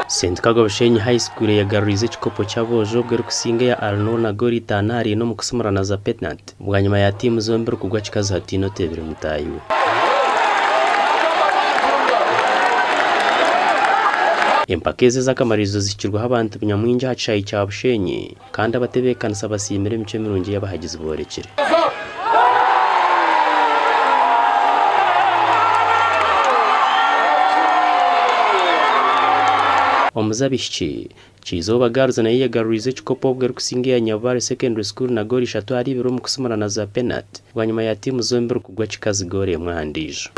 Sentikago Bushenyi High School eyegaruriize ekikopo ky'aboojo obwo erikusinga eya Alnoor na goolo itaano ahari ina omu kusimurana za penati bwanyima ya tiimu zombi rikugwa kikazi hataine oteebire mutaahi we. Empaka ezi ez'akamaririzo zihikirweho abantu nyamwingi aha kishaayi kya Bushenyi kandi abatebeekanisa basiimire emicwe mirungi ei abahagizi boorekire. Omu z'abaishiki, Kyizooba Girls nayo eyegaruriize ekikopo obwo erikusinga eya Nyabubare Secondary School na goolo ishatu ahari ibiri omu kusimurana za penati bwanyima ya tiimu zombi rikugwa kikazi goolo emwe aha ndiijo.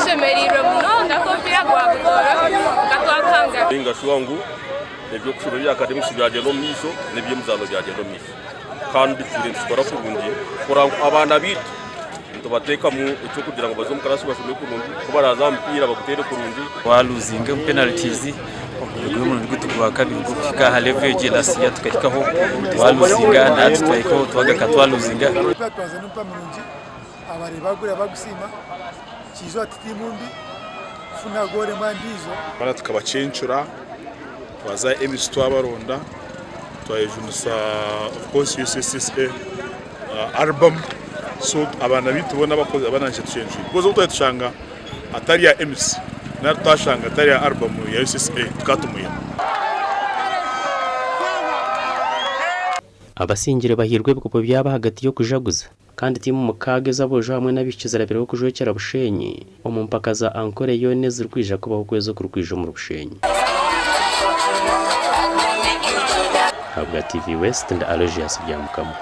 Tushemereirwe munonga ku omupiira gwabutooro nka twaguhanga. Ninga shuwa ngu eby'okushoma ebya academics byagyenda omu maisho n'eby'emizaano byagyenda omu maisho kandi tubaire nitukikora kurungi kurora ngu abaana baitu nitubateekamu eky'okugira ngu baze omu kiraasi bashome kurungi ku baraaze aha mupiira baguteere kurungi. Twaluzinga omu penalties guri omurundi gwaitu gwakabiri gw'okuhika aha level egi last year tukahikaho twaluzinga nahati twahikaho twagaruka twaluzinga. Omupiira twazaana omupiira murungi abareebi bagureba bagusiima kiizooba ti tiimu mbi kufuna goolo emwe aha ndiijo. Twamara tukabacencura twaza aha MC twabaronda twayejunisa of course UCCSA album so abaana baitu boona abarangije tucencwire because obu twaba nitushanga atari aha MC nari twashanga atari aha album ya UCCA tukaba tumwine. Abasingire bahairwe ebikopo byabo ahagati y'okujaguza. Kandi tiimu mukaaga ez'aboojo hamwe n'abaishiki zirabireho kujwekyera Bushenyi omu mpaka za Ankole yoona ezirikwija kubaho okwezi okurikwija omuri Bushenyi. Ahabwa TV West, ndi Aloysius Byamukama.